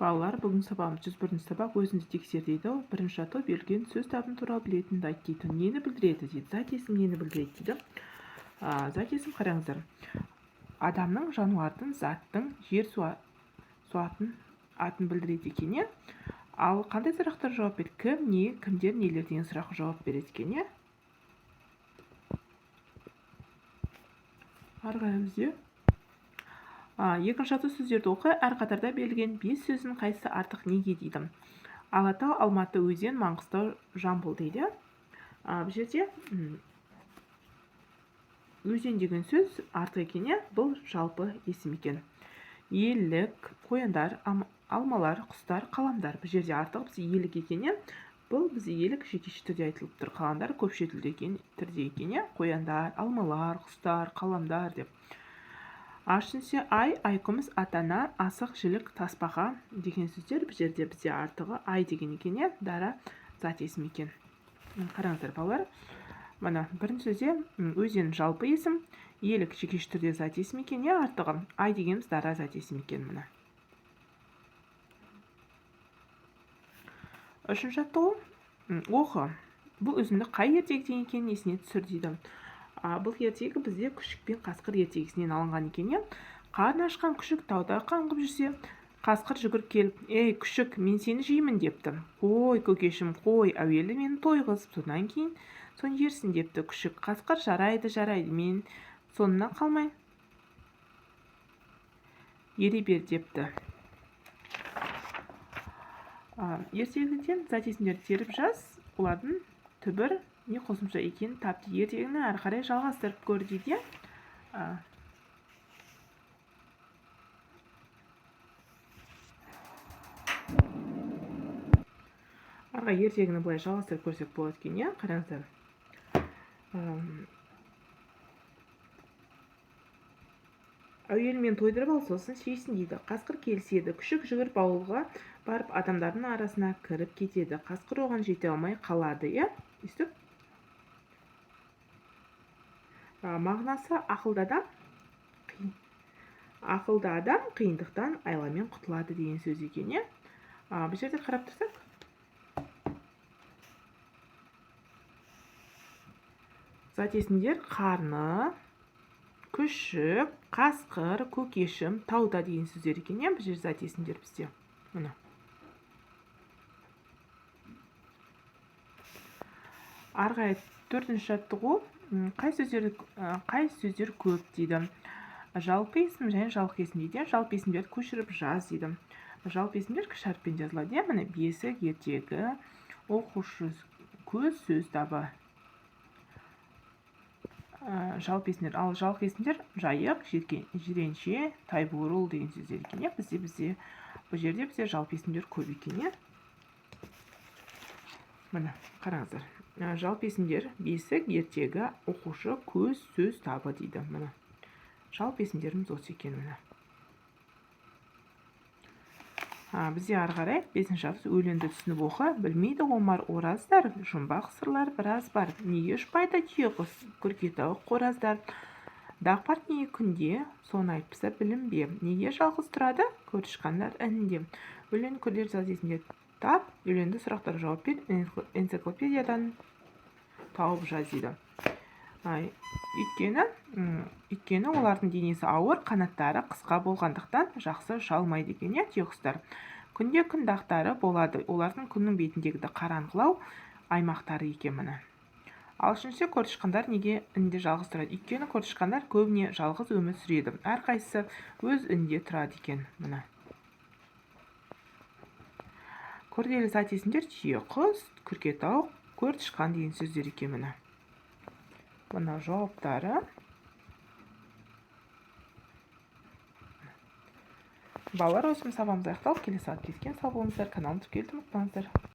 Балалар, бүгінгі сабағымыз 101 сабақ, өзіңді тексер дейді. Бірінші жаттығу, берілген сөз табын туралы білетініңді айт дейді. Нені білдіреді дейді. Зат есім нені білдіреді дейді. Зат есім, қараңыздар. Адамның, жануардың, заттың, жер суатын атын білдіреді екен, иә. Ал қандай сұрақтарға жауап береді? Кім, не, кімдер, нелер деген сұраққа жауап береді екен, иә. Ары қарай бізде екінші жаттығу, сөздерді оқы, әр қатарда берілген бес сөздің қайсысы артық, неге дейді. Алатау, Алматы, өзен, Маңғыстау, Жамбыл дейді. Бұл жерде өзен деген сөз артық екен, иә, бұл жалпы есім екен. Елік, қояндар, алмалар, құстар, қаламдар. Бұл жерде артық бізде елік екен, иә. Бұл бізде елік жекеше түрде айтылып тұр. Қаламдар көпше түрде екен, иә. Қояндар, алмалар, құстар, қаламдар деп. Үшіншісі ай, айкүміс, ата-ана, асық, жілік, тасбақа деген сөздер. Бұл жерде бізде артығы ай деген екен, иә, дара зат есім екен. Қараңыздар, балалар. Мына бірінші сөзде өзен жалпы есім, елік жекеше түрде зат есім екен, иә, артығы. Ай дегеніміз дара зат есім екен, міне. Үшінші жаттығу, оқы. Бұл үзінді қай ертегіден екенін есіне түсір дейді. Бұл ертегі бізде күшік пен қасқыр ертегісінен алынған екен, иә. Қарны ашқан күшік тауда қаңғып жүрсе, қасқыр жүгіріп келіп, «Ей, күшік, мен сені жеймін», депті. «Қой, көкешім, қой, әуелі мені тойғызып, содан кейін соны жерсің», депті күшік. Қасқыр: «Жарайды, жарайды, мен соңынан қалмай ере бер», депті. Ертегіден зат есімдерді теріп жаз, олардың түбір не қосымша екенін тап дейді. Ертегіні әрі қарай жалғастырып көр дейді. Ары қарай ертегіні былай жалғастырып көрсек болады екен, иә. Қараңыздар. Әуелі мені тойдырып ал, сосын жейсің, дейді. Қасқыр келіседі. Күшік жүгіріп ауылға барып, адамдардың арасына кіріп кетеді. Қасқыр оған жете алмай қалады, иә. Өйстіп. Мағынасы: ақылды адам қиындықтан айламен құтылады деген сөз екен, иә. Бұл жерде қарап тұрсақ, зат есімдер қарны, күшік, қасқыр, көкешім, тауда деген сөздер екен, иә. Бұл жерде зат есімдер бізде міне. Ары қарай төртінші жаттығу, қай сөздер көп дейді. Жалпы есім және жалқы есім дейді. Жалпы есімдерді көшіріп жаз дейді. Жалпы есімдер кіші әріппен жазылады, иә. Міне, бесік, ертегі, оқушы, көз, сөз табы. Жалпы есімдер. Ал жалқы есімдер жайық, жиренше, тайбурыл деген сөздер екен, иә. Бізде бұл жерде бізде жалпы есімдер көп екен, иә. Міне, қараңыздар. Жалпы есімдер бесік, ертегі, оқушы, көз, сөз табы дейді. Міне, жалпы есімдеріміз осы екен, міне. Бізде ары қарай бесінші жаттығу, өлеңді түсініп оқы. Білмейді Омар ораздар, жұмбақ сырлар біраз бар. Неге ұшпайды түйеқұс, күркетауық, қораздар? Дақ бар неге күнде, соны айтпаса білінбе. Неге жалғыз тұрады көртышқандар інінде? Өлең күрделі зат есімдер тап, өлеңді сұрақтарға жауап бер, энциклопедиядан тауып жаз дейді. Өйткені олардың денесі ауыр, қанаттары қысқа болғандықтан жақсы ұша алмайды екен, иә, түйеқұстар. Күнде күн дақтары болады, олардың күннің бетіндегі қараңғылау аймақтары екен, міне. Ал үшіншісі, көртышқандар неге інде жалғыз тұрады? Өйткені көртышқандар көбіне жалғыз өмір сүреді. Әрқайсысы өз інінде тұрады екен, міне. Күрделі зат есімдер түйеқұс, күркетауық, көртышқан деген сөздер екен, міне. Мына жауаптары. Балалар, осымен сабағымыз аяқталды. Келесі сабақта кездескенше сау болыңыздар. Каналымызды тіркелуді ұмытпаңыздар.